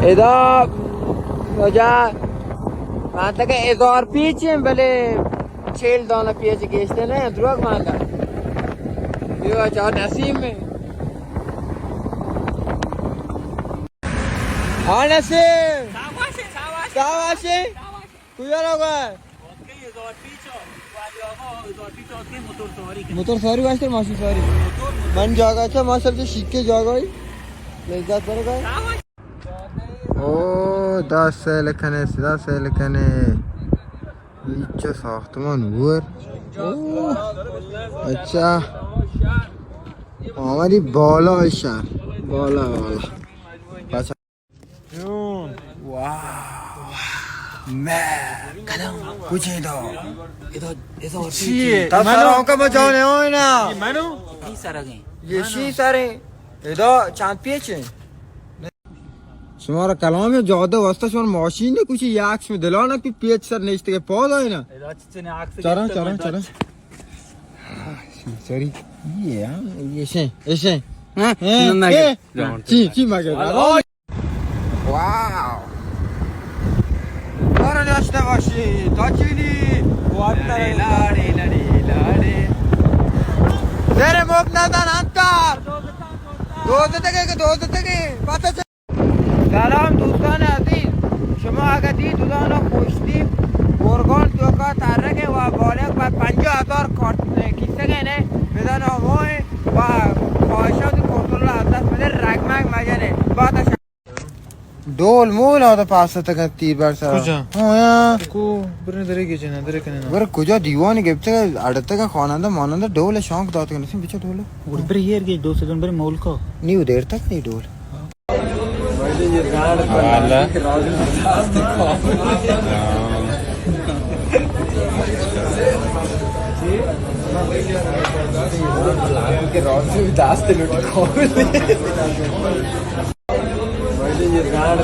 ادا وجہ مانتا کہ ہزار پیچ ہیں، بلے چیل دانا پیچ گیشتے نہیں، دروگ مانتا۔ یہ وجہ نسیم میں۔ ہاں نسیم۔ ساواشے، ساواشے۔ ساواشے؟ ساواشے۔ کجا روگا؟ موتور سواری واسطے ماشین سواری۔ من جاگا چا ماشاءاللہ شیکے جاگا ہی۔ لذت برگا۔ او، دا سیل کنے، سیدھا سیل کنے۔ نیچے ساختمان ہور۔ او، اچھا۔ ہماری بالا شہر۔ بالا، بالا۔ اچھا۔ جون۔ واہ۔ میں کلام کجے دا؟ ادا، ادا چی ہے؟ تا منو؟ سارا ہم کا بجانے ہوئے نا۔ یہ منو؟ یہ سارا گئے۔ یہ شی سارے۔ ادا چاند پیچ ہے۔ شمارا کلام جادہ واسطہ شمار ماشین نے کچھ یہ عکس میں دلانا کہ پیچ سر نشتے کے پودا ہے نا۔ ادا چچے نے عکس چرا، گرفته چرا، من چرا۔ داد۔ سری۔ یہ، یہ شے، یہ شے۔ ہاں؟ ہاں؟ نہ، نہ، اے؟ جان، چی، جان۔ چی مگه؟ واو۔ برو داشته باشی، تا چینی؟ وارتا لاڑی، لاڑی، لاڑی۔ زیر مب نزن انتر۔ دوزتگه که دوزتگه۔ پتا چه؟ سلام دوستان عزیز، شما اگه دی دودان خوشتی گرگان توکا ترگه و بالغ بر پنجاه هزار کارت کیسگه نه بدن آموه و خواهشات کنترل از دست بده، رگمگ مجنه. بعد ڈول مول آتا پاس تک تیر بر سر۔ کجا؟ ہاں، یا۔ کو برنے درے گے جنا، درے کنے نا۔ گر کجا دیوانی گپتے اڑتے کا خوانندہ مانندہ ڈول شانک دات کنے سن بچا ڈول۔ اور برے ایر گے دو سجن برے مول کو۔ نیو دیر تک نہیں ڈول۔ اللہ۔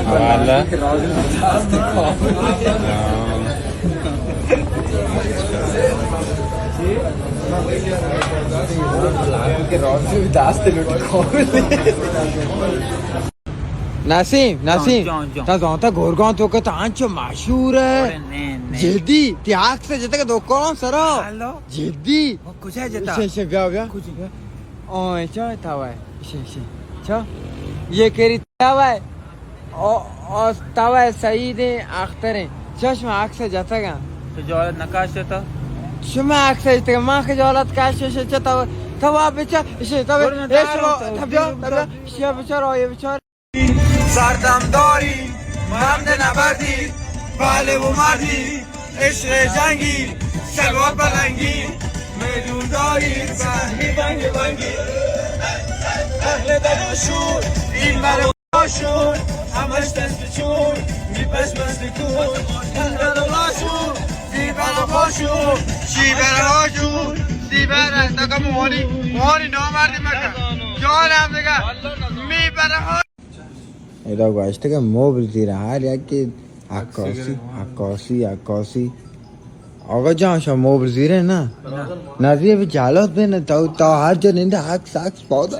حوالہ۔ نسیم، نسیم، جان، جان۔ تا زانتا گورگان تو کہ تا انچو مشہور ہے۔ ارے، نے، نے۔ جدی، تی عکس جتے کہ دکان سرا۔ ہلو۔ جدی۔ کجا جتا؟ شے، شے، بیا، بیا۔ کجا؟ اوہ، چا تاوہ؟ شے، شے۔ چا؟ یہ کری تاوہ؟ او، او، تاوہ سعید اختر ہیں۔ چشم عکس جتگا۔ تو جوالت نکاشتا؟ شما عکس جتگا، ما خجالت کاشت، شے، چا تاوہ؟ تاوہ بچا، شے، تاوہ، برو نا، اے دارو، شما، تو تبیا، دیر تبیا، افتاد۔ شیا بچار، آیه بچار۔ سردم داری، مرد نبردی، پهلو مردی، عشق جنگی، شلوار پلنگی، میدون داری، سهمی بنگ بنگی. اهل دل و شور، این برای شور، همش دست چور، می‌پس مست کور، این برای شور، این برای شور، شی برای شور، سی برای، تکا موهانی، موهانی نامردی مکن. جان هم دیگه، می برای ادا گوشت کہ موبل زیر حال یک کہ عکاسی، عکاسی، عکاسی۔ آقا جان، شما موبل زیرے نا؟ نا۔ نزیه به جالات بین، تا، تا هر جا ننده عکس، عکس پادا.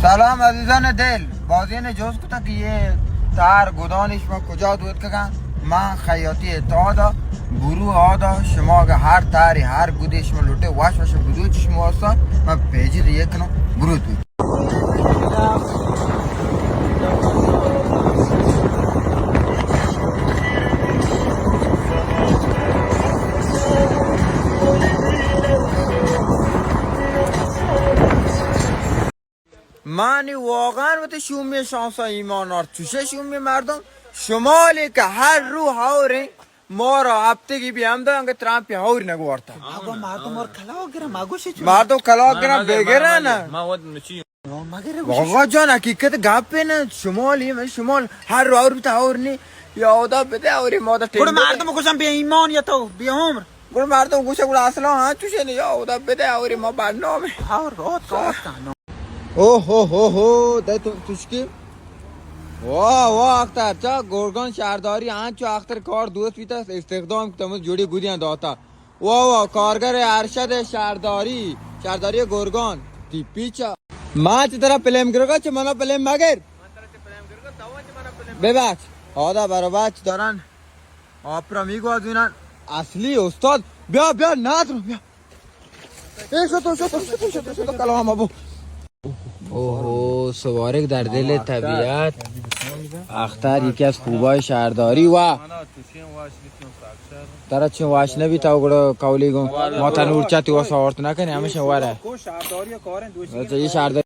سلام عزیزان دل، بازین جوز کتا کہ یہ تار گدانی شما کجا دوت کگا؟ ما خیاطی اتحادا، گروه آدا، شما اگه هر تاری، هر گدی شما لوٹے، واش واش گدو چی شما واسطا، ما پیجی دیگه کنو، گروه دوت. مانی واقعاً وتی شومی شانسا ایمان آرت. چوشے شومی مردم شمالی که هر رو هوریں، ما را هفتگی بی هم دارن که ترامپی هوری نگوارتا. اگو مردم اور کلاو گرم، اگو شی چون؟ مردم کلاو گرم بگرن. ما ود مچی. بابا جان، حقیقت گپے نه، شمالی، من شمال هر رو هور بتا هور نی. یا خدا بده هوری ما دا ٹیم بده. مردم کشم بی ایمان یا تو بی عمر. گڑا مردم گوشے گڑا اصلا ہاں چوشے نہ یا، اودا بدے اوری ما برنامہ. ہاں، روت کار کانو. اوہ ہو ہو ہو، دے تو تشکی. واہ واہ، اختر چا گرگان شہرداری آنچو اختر کار دوست بیتا، استخدام کتا، مت جوڑی گودیاں داتا. واہ واہ، کارگر ارشد شہرداری، شہرداری گرگان، تی پیچا. ما چہ ترا پلیم گرگا، چہ منا پلیم مگر. ببخش، آدا برابر چہ دارن. آپرا میگوازینن. اصلی استاد. بیا، بیا، نادر، بیا. اے شو تو، شو تو، شو تو، شو تو، شو تو، کلام ابو. اوہو، سوارگ در دل طبیعت. اختر یکی از خوبای شهرداری و ترا چون واش نبی تا گڑا کولی گون. ما تنور چتی و ساورت نکنی، همیشه وره. اچھا، یہ شهرداری.